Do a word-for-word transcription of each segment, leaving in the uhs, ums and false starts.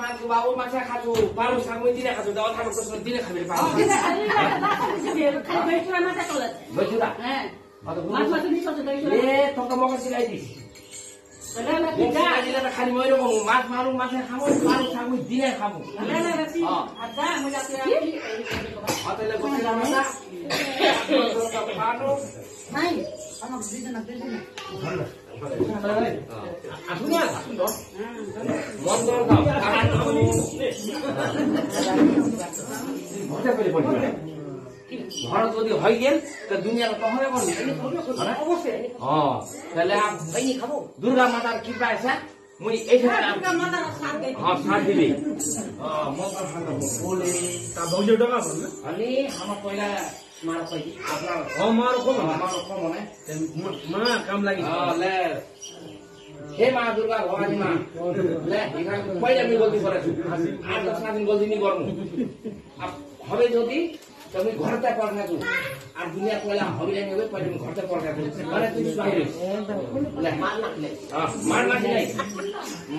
आजको बाबु माछा खाछु, पारु सागमुइ दिने खाछु, दवा थाको प्रश्न दिने खाबे पारु। दिने खाबे, खाबे, खाबे, खाबे, खाबे, खाबे। दही चुरा। ए, तँका मकै सिकाइदिस। ल, ल, ल, म सिकाइदिला त खालि मैरो खामु, माछ मारु, माछा खामु, पारु सागमुइ दिने खामु। ल, ल, ल, ल, अँ। अँ, तैँले बस्नु। नाइ, आमा, दुईजना, दुईजना। घर যদি হয়ে গেল, তে দুনিয়ার তখন এখন। অবশ্যই। হ্যাঁ, তাহলে আপ-, দুর্গা মাতার কৃপা আছে, মুই এই সাথে আপ-, দুর্গা মাতার সাথ দেই। হ্যাঁ, সাথ দিবি। হ্যাঁ, মতার সাথে বলে। তা ভৌজি ডগা বল না? আরে, আমার পয়লা মার কই, আপনার ও, মার কম। আমার কম, মানে? মা, মা, কাম লাগি। হ্যাঁ, লে। হে মা দুর্গা ভবানী মা। লে, এখানে পয়লা আমি গলতি করেছি। আর তো সারাদিন গলতি নি করমু। আপ-, হবে যদি, তুমি ঘরতে পড়াশোনা করো। আর দুনিয়া পয়লা হবে না, হবে, পয়লা তুমি ঘরতে পড়াশোনা করো। মানে তুই বাইরে। লে। হ্যাঁ, মার মাঝে নাই।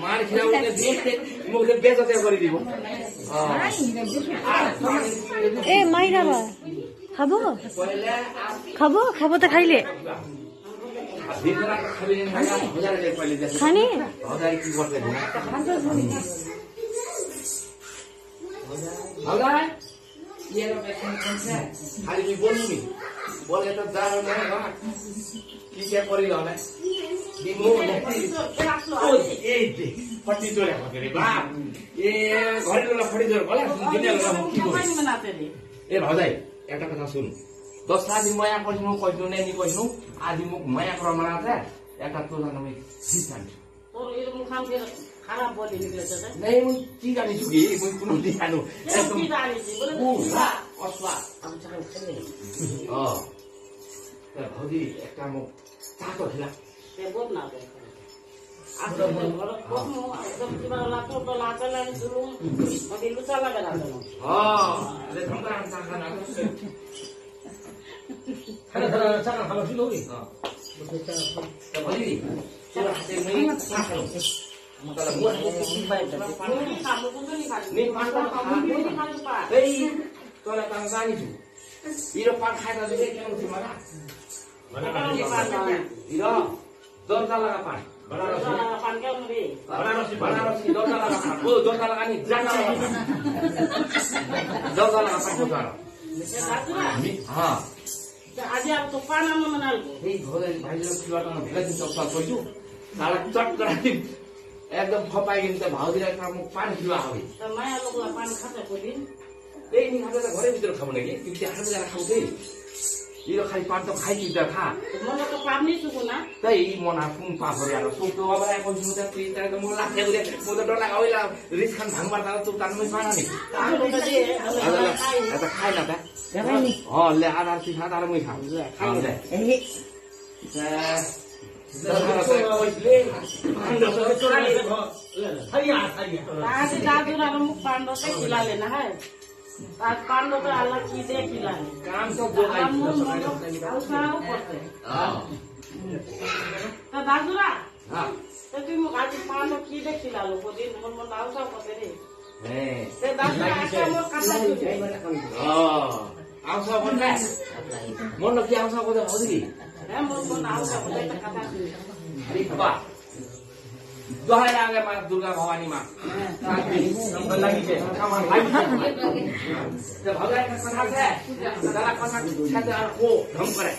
মার খেলা ওকে দেখতে, মুখে বেজাতে করে দিব। হ্যাঁ। এ, মাইরা বা। খাবো? খাবো? খাবো তো খাইলে। খানি? খালি বলুনি। বলে তো দাঁড়ানো হয় না। কি যে করি না। দিমু। ওই, এই যে, ফটি জোরে হবে রে বাপ। এ, ঘরে লোলা ফটি জোরে বলে, দিনে লোলা কি বলে? এ ভাজাই, একটা কথা শুন। দশ সাল দিন ময়া কইনু, কইনু, নেই নি কইনু, আজি মুখ ময়া করা মানা আছে, একটা তো জানো আমি ঠিক জানি। তোর এরকম খান দিয়ে খারাপ বলি নিকলেছে রে। নেই, মুই কি জানি চুকি, মুই কোনো দিন জানো। এরকম কি জানি চুকি, বলে, ও, হ্যাঁ, অসলা। আমি ছাড়া খেলে। ও। তা ভাবি, একটা মুখ চা তো খেলা। তে বোধ না তে। আসলে ঘর কখনো একদম কিবা লাগতো তো লাচালে আমি জুলুম, ওকে লুচা লাগে না কেন? হ্যাঁ, আরে তোমরা আনসা খানা। খানা খানা চা খাওয়া শুরু হবে। হ্যাঁ। তা বলি, তোর হাতে নেই, চা খাও। তাহলে মোর হাতে কি পাই? নেই, পাঁচটা খাবো। এই, তোরা তাহলে জানিস। ইরো পান খাই না দিলে কেন হচ্ছে মারা? ইরো দরজা লাগা পান। বানারসি। বানারসি, দরজা লাগা পান। ও, দরজা লাগা নি, জানলা লাগা পান। দরজা লাগা পান, দরজা লাগা। মি-, হ্যাঁ। আজি আর তো পান আমরা মানালবো। এই ঘরে ভাই লোক কি বাটা না, ভেলা দিন চপ্পল কইছো। তারা চট করে একদম ফপাই গেছে, ভাউজিরা একটা মুখ পান খাওয়া হবে। তা মায়া লোকলা পান খাতে কদিন। এই নি খাতে তো ঘরের ভিতরে খাবো নাকি? কিন্তু হাতে যারা খাবো কি? ইরো খালি পান তো খাই কি দেখা। মনে তো পান নেই শুধু না। তাই এই মন আর কোন পাপ হরে আর সব তো আবার এখন শুনতে তুই তাহলে তো মোর লাগতে বলে, মোর তো ডর লাগা হইলা, রিস খান ভাঙবার তারা তো তার মধ্যে পানা নেই। আমি তো যে, আমি আলাদা, খাই। এটা খাই না তা। দেখাইনি। ও, লে, আর, আর তুই খা, আর মুই খা। লে, খাই। ও, লে। এই। তা, আজি দাদুর আর মুখ পাণ্ডতে খিলালে না, হ্যাঁ? তার পাণ্ডতে আল্লাহ কি দে খিলালে। কাম তো দোকান আল্লাহ মন মন আউসাও করতে। হ্যাঁ। তা দাদুরা, হ্যাঁ। তে তুই মোক আজি পান কি দেখিলা লো, কদিন মোর মন আউসা কতে রে। হ্যাঁ। তে দাদু একটা মোর কথা শুনবে। ও, আউসা বলবে। মন কি আউসা কতে বুঝলি? হ্যাঁ, মোর মন আউসা কতে একটা কথা শুনবে। আরে বাবা। দোহাই লাগে মা দুর্গা ভবানী মা। তে ভালো একটা কথা আছে। যারা কথা সাথে আর কো ঢং করে।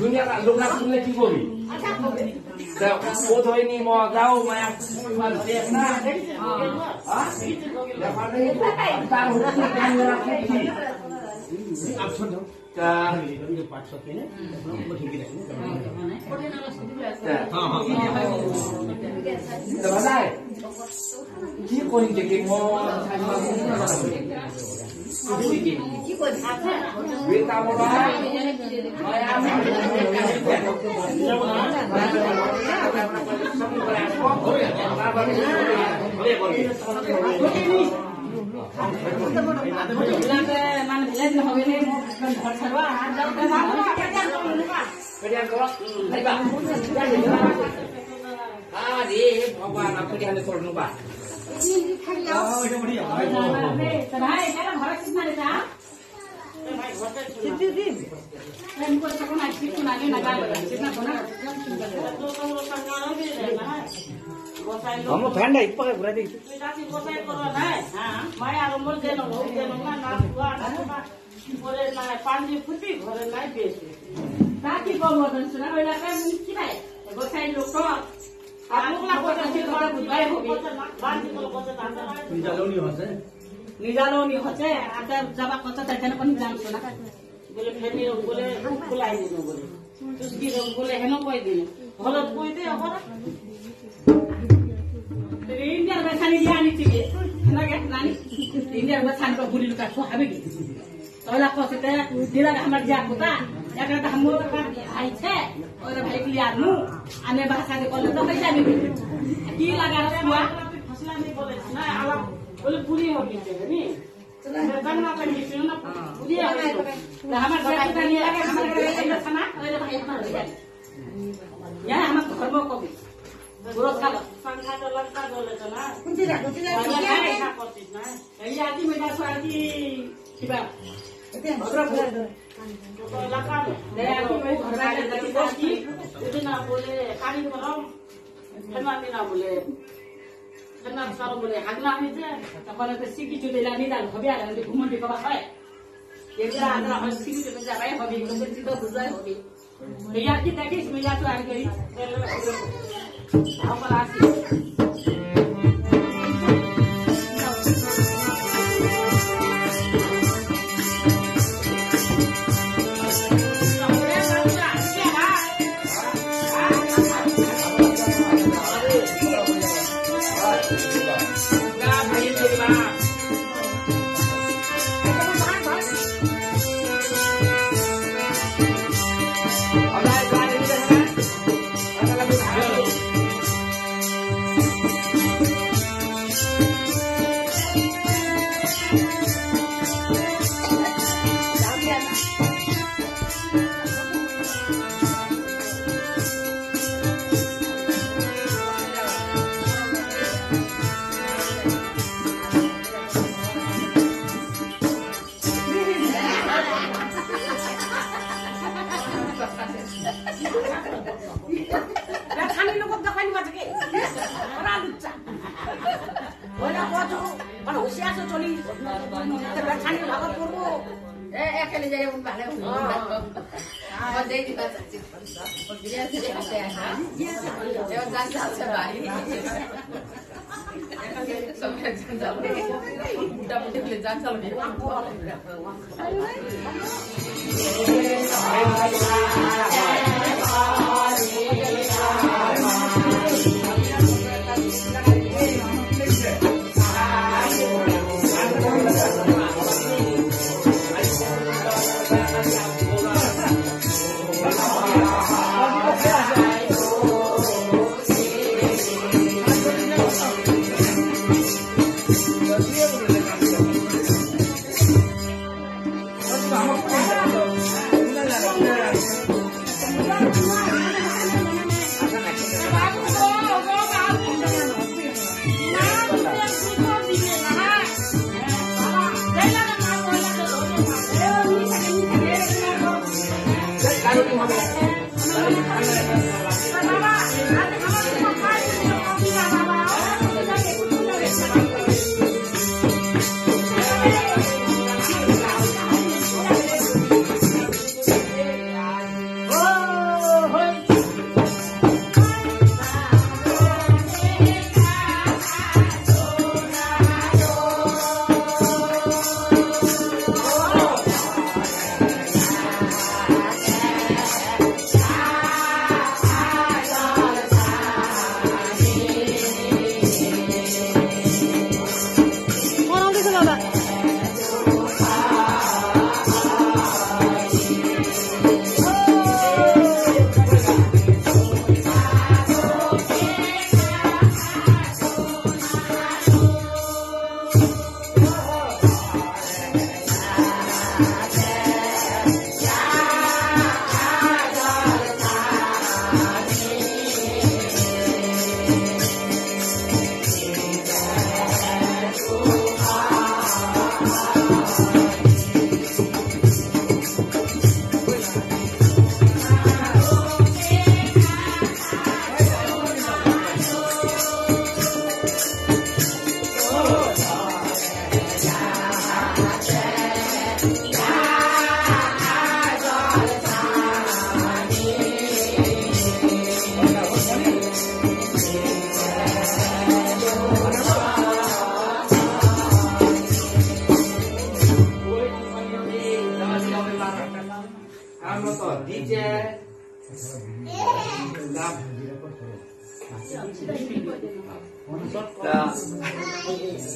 দুনিয়া কা লোক না শুনলে কি করবি? তা ও তো হয়নি, মা যাও, মায়া, মার দেখ না। হ্যাঁ? ব্যাপার নেই। তার হচ্ছে গান মেরা কুর্তি। তা তা, তা, কি করি দেখি, মা, আরে ভগবান, আপনি কি হালে করলু বা? বদন শুনা হইলা, কে মুখ কি ভাই? এগো সাইড লোক তো। আর মুখ না বদন শুনা বুঝবাই হবে। নিজালনি হচ্ছে। নিজালনি হচ্ছে, আর তার যাবা কথা তাই কেন কোনো জানছো না? বুলে ফেনি বুলে, বুলাই দিন বুলে। চুস্কি বুলে, হেন কই দিন। হলত কই দে, এখন। ইন্ডিয়ার বেসানি দিয়া আনি চিকে। না গে, নানি। ইন্ডিয়ার বেসানি তো গুলি লুকা, সো হাবি কি। তলা কসেতে, দিলা আমার যা কথা। একটা তো আমার ভাই আছে। ওরে ভাই কি আর নু। আমি ভাষা দিয়ে বললে তো হয়ে যাবে। কি লাগা রে, বাবা? ফসলা নেই বলে, না, আলাপ। বুলে বুড়ি হবে, নি? আমার ধর্ম কবি। তখন তো শিখি চলে এলাম, নিদান হবে আর আমি ঘুমন্ডি কবা হয়। এগুলা আমরা হয় শিখি চলে যাবাই হবে, কিন্তু চিন্তা বুঝাই হবে। তো ইয়ার কি দেখিস, মিয়া তো আর গই। আবার আসি। ওরা কত, মানে, হুঁশিয়ার তো চলি। তো বেটানি ভাগত পড়বো। এ, এ, খেলে যাই, এখন ভালো। হ্যাঁ। আমার যেই দিবা চাচি। এবার যান চাচা বাড়ি। সব একজন যাবো। মোটামুটি হলে যান চালাবে।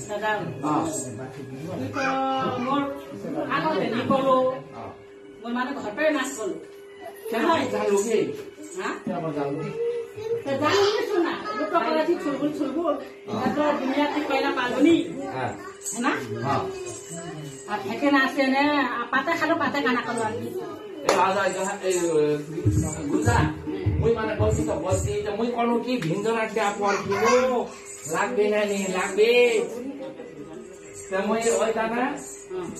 দাদা, ই তো মোৰ আগতে নিকলো। মই মানে ঘৰতে নাচলো। কেনেকৈ জানলুগে? হা? কেনেকৈ জানলুগে? তে জানো শুনা, লোকৰ পৰা যি চুলবুল চুলবুল। অ। তাতো দুনিয়াত পয়লা পালো নি। হা। হয় না? অ। আর থেকে না আসে নে, আর পাতা খালো, পাতা কানা খালো আমি। এ, আজ, আজ, এ, গুলজা, মুই মানে বলছি তো, বলছি তো, মুই কোনো কি ভিন্দর আজকে আপন কিনো, লাগবে না নি, লাগবে। তে মুই ওই দানা, হুম।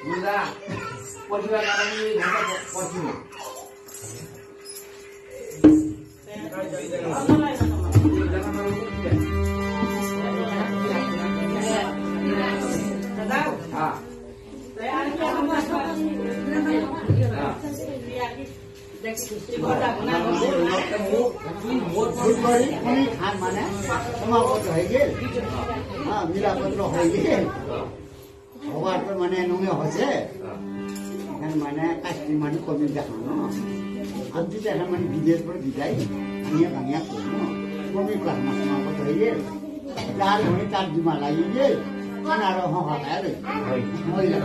বুঝা? পড়িবার কারণে এই ভাষা প-, পড়ছিল। হ্যাঁ। হ্যাঁ। Good morning, আমি খান মানে সমাগত হয়ে গেল। হ্যাঁ, মিলাপত্র হয়ে গেল। হবার পর মানে নুঙে হসে। এখন মানে কাস্তি মানে কমি দেখানো। আমি যদি এখন মানে বিদেশ পরে বিদায়, ভাঙিয়া ভাঙিয়া করবো। কমি ক্লাস মাস মাস হয়ে গেল। যার হয়ে তার দিমা লাগিয়ে গেল। মানে আরো হ্যাঁ হ্যাঁ রে। হয়ে গেল।